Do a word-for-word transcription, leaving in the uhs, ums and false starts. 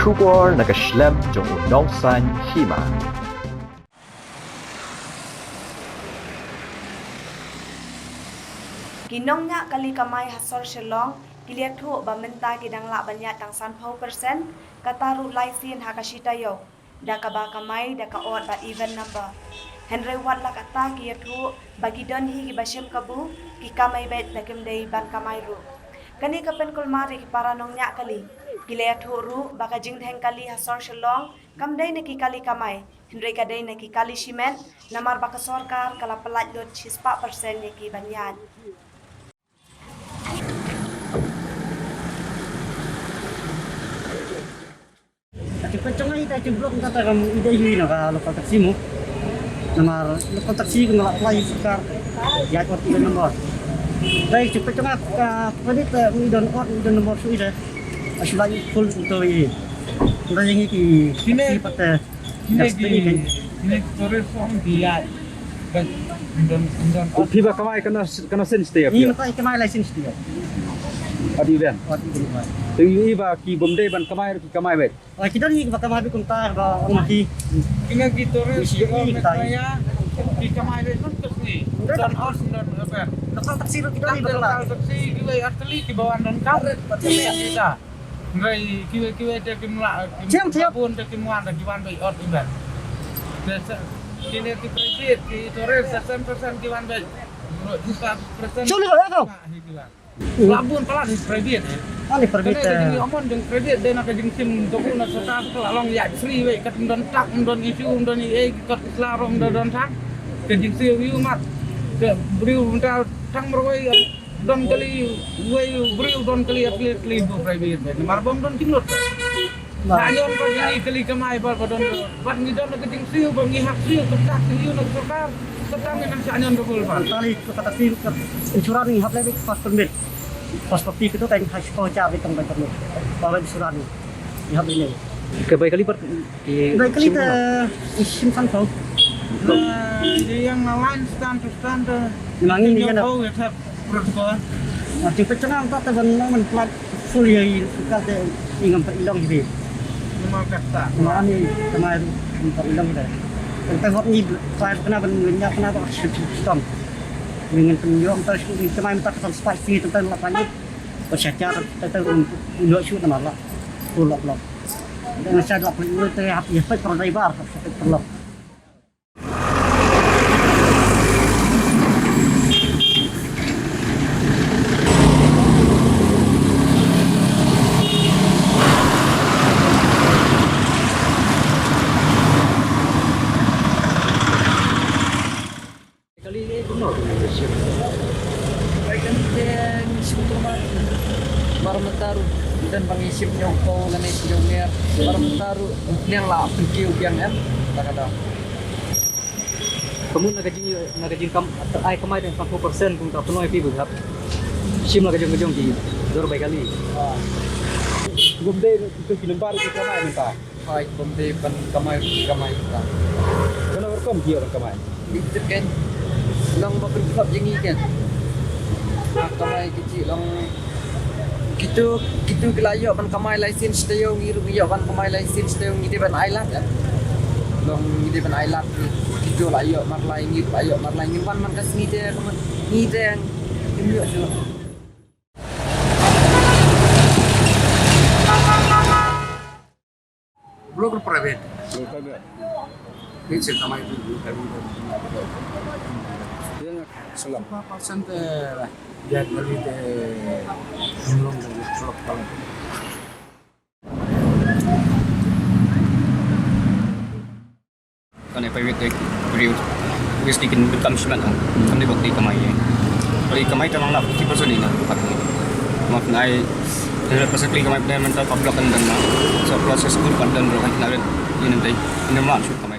Khubor na ka shlem jong u nongsan hima. Ki nongñiah kali kamai ha sor Shillong ki la ïathuh ba mynta ki dang lah ban ïaid tang sanphew percent, kata ruh lai sien ha ka shi taïew, da kaba kamai da ka ot ba even number. Hynrei wat la katta ki ïathuh ba ki don hi kiba shim kabu, ki kamai beit, da kim dei ban kamai ruh. Kane ka pynkulmar ïa ki para nongñiah kali. Ki la ïathuh ruh ba ka jingdheng kali ha sor Shillong kam dei na ki kali kamai, hynrei ka dei na ki kali shimet, namar ba ka sorkar ka la pyllait lut shispah percent ïa ki ban ïaid. Ka jingpynjngai ka jingblok kata kam i dei hi na ka local taxi mo. Namar local taxi ka la apply hi sorkar. Ïa ka even number. Dei jingpynjngai ka pynit i don ot i don number shu i dei. Shu la i full to i. Dei ngi ki Kine taxi pat, eh, Kine ki, kine ki tourist home ki ïaid. Kan, don, don. Phi ba kamai kano, kano sense te ïa phi? Ni mata kamai license te ïa. Ot even. Ot even. Te i ba ki bym dei ban kamai, ki kamai beit. Oi, ki don hi ba kamai beit kumta ba ong ki. Kine ki tourist ki ong kita ïa, ki kamai beit, don taxi. Don ot, don even. Local taxi ruh ki don hi ba kamai. Local taxi ki wei asli ki ba wan don kam. Kita. Ngai kiwei kiwei te kim lah, kim Siang, siang. Bun te kim wan, te ki wan beit ot even. Te sa, kine ki private, ki tourist, sa sem percent ki wan beit. Bro, juta percent. Sure, sure, sure. Nah, hi ki wan. Hmm. Lah bun palat hi private, eh. Ah, ni private, kane ka eh. Jingïoh mon jong private, dei na ka jingshim jong u na sorkar, ka la long ïa free wei, kat ym don tak, ym don issue, ym don ei ei, kat Islam, ym don don tak. Ka jingsiew ïa u mat. Ka briew mynta tang marwei, Don kali wei briew, don kali atlet, atlet bu private. Namar bym don jinglut. Nah. Sa ñion pat ngi kali kamai ba, ba don. Bad ngi don ka jingsiew, ba ngi hap siew, kata ka siew na sorkar. Kata ngi nang sa ñion double ba. Tali ka kata siew ka insurance ngi hap leh beit first permit. First copy kito kan ha shiphew hajar beit tang ba permit. Ba insurance ngi hap leh. Ka bai kali pat Ki Bai kali shim ta, shim san tau. Nah, ïa yang na line stand to stand, eh. Memang ini kan. Kau ya tap protokol. Nah, jingpynjngai ta ta ban nang man plat full ïa i ka te i ngam pat i long hi. Memang kata. Memang ni kamai ngam pat i long hi. Tang hot ni trai kena ban nya kena ba shim shim stom. Ngin pynjngai ta shim kamai ta ka san spike sini tang la panyut. Ba sha jar ta ta lut shu ta ma la. Full lock lock. Nga sa lok lok te hap ïa peit para driver, hap ïa peit para lok. Kali eh, kumno? Bai kali te ngi shim kumno? Mar mynta ruh don ba ngi shim ñiewkor lane ñiewmer. Mar mynta ruh nang la pynkiew biang em. Ta ka dang. Ka mut na ka jing, na ka jingkam, ai kamai dang sanphew percent kumta pynlong ïa phi ba hap shim la ka jong ka jong ki dor bai kali. Bym dei ki number ki kamai mynta. Hooid, bym dei ban kamai, kamai ta. Kano rukom ki ïoh ban kamai? Ito ken long ba pynkhop ïa ngi ken. Ba kamai ki jong long kito, kito ki la ïoh ban kamai license taïew, ngi ruh ngi ïoh ban kamai license taïew, ngi dei ban ailad ïa. Long ngi dei ban ailad, kito la ïoh marlai, ngi ruh la ïoh marlai, ngim wan man ka sngi te, ngi te ngim ïoh shuh. Block private. Block private. Ni cerita mai tu, tu kami tu. Dia nak salam. Apa persen te, ya, dari te, belum dari block kalau. Kane private te briew. Obviously kin kam shimet ha. Kam dei bok dei kamai. Bad i kamai te lang na fifty percent ina. Ma pynai hundred percent kali kamai pynai mynta ka block kan dan na. So plus ka school kan dan block kan kena red. Ina dei. Ina ma shu kamai.